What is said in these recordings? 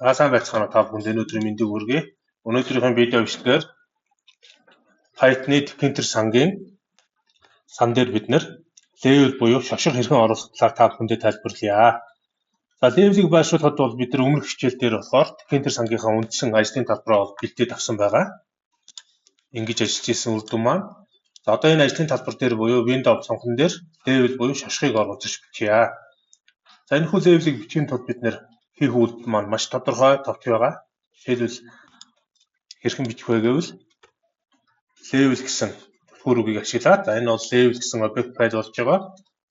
За, сайн байцгаана уу, та бүхэнд энэ өдрийн мэндийг хүргэе. Өнөөдрийнхөө видео бичлэгээр Python-ы Tkinter сангийн сан дээр бид нэр label буюу шошго хэрхэн оруулах талаар та бүхэндээ тайлбарлая. За, label-ийг байршуулахад бол бид нар өмнөх хичээл дээр болохоор Tkinter сангийнхаа үндсэн ажлын талбараа бол бэлдээд авсан байгаа. Ингэж ажиллаж исэн үр дүн маань. За, одоо энэ ажлын талбар дээр буюу window цонхон дээр label буюу шошгыг оруулж бичье. За, энэхүү label-ийг бичихин тулд бид нэр хийх үйлдэл маань маш тодорхой, товч байгаа. Жишээлбэл, хэрхэн бичих вэ гэвэл label гэсэн түлхүүр үгийг ашиглаад, за, энэ бол label гэсэн объект файл болж байгаа.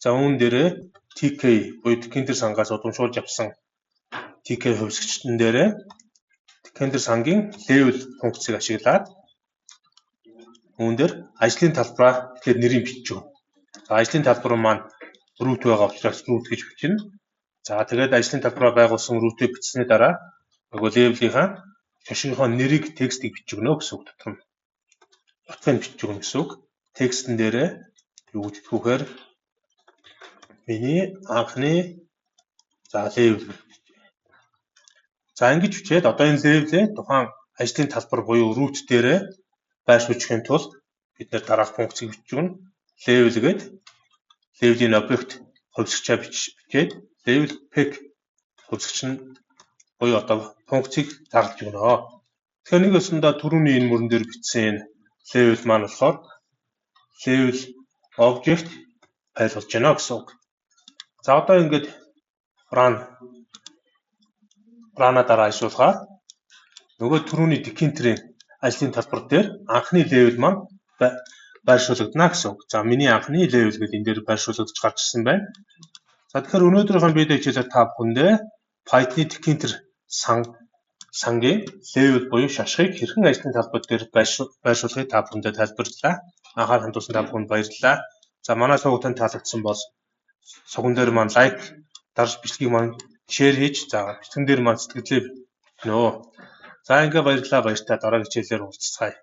За, үүн дээрээ TK буюу Tkinter сангаас удамшуулж авсан TK хувьсагчдын дээрээ Tkinter сангийн label функцийг ашиглаад үүн дээр ажлын талбараа тэгэхээр нэрийг бичиж өгнө. За, ажлын талбар маань root байгаа учраас root гэж бичнэ. За, тэгээд ажлын талбараа байгуулсан root-ийг бичсэний дараа нөгөө label-ийнхаа шошгийнхоо нэрийг, текстийг бичиж өгнө гэсэн үг дотор нь. Утгыг бичиж өгнө гэсэн үг. Текстэн дээрээ юу гэж бичэх вэхээр миний анхны, за, label гэж бичээ. За, ингэж бичээд одоо энэ label-ээ тухайн ажлын талбар буюу root дээрээ байршуулахын тулд бид нэр дараах функцийг бичиж өгнө. Label гээд label-ийн объект хувьсагчаа бичээд label pack хувьсагч нь буюу одоо функцийг зарлаж өгнө. Тэгэхээр нэг ёсондоо түрүүний энэ мөрөн дээр бичсэн энэ label маань болохоор label object файл болж байна гэсэн үг. За, одоо ингээд run-а дараа ажиллуулахаар нөгөө түрүүний Tkinter-ийн ажлын талбар дээр анхны label маань байршуулагдана гэсэн үг. За, миний анхны label гэдэг энэ дээр байршуулагдаж гарч ирсэн байна. За, тэгэхээр өнөөдрийнхөө видео хичээлээр та бүхэндээ Python-ы Tkinter сангийн label буюу шошгыг хэрхэн ажлын талбар дээр байршуулахыг та бүхэндээ тайлбарлалаа. Анхаарал хандуулсан та бүхэнд баярлалаа. За, манай суваг танд таалагдсан бол сувган дээр маань лайк дарж, бичлэгийг маань share хийж, за, бичлэгэн дээр маань сэтгэлээ бичнэ. За, ингээ баярлалаа, баяртай, дараагийн хичээлээр уулзацгаая.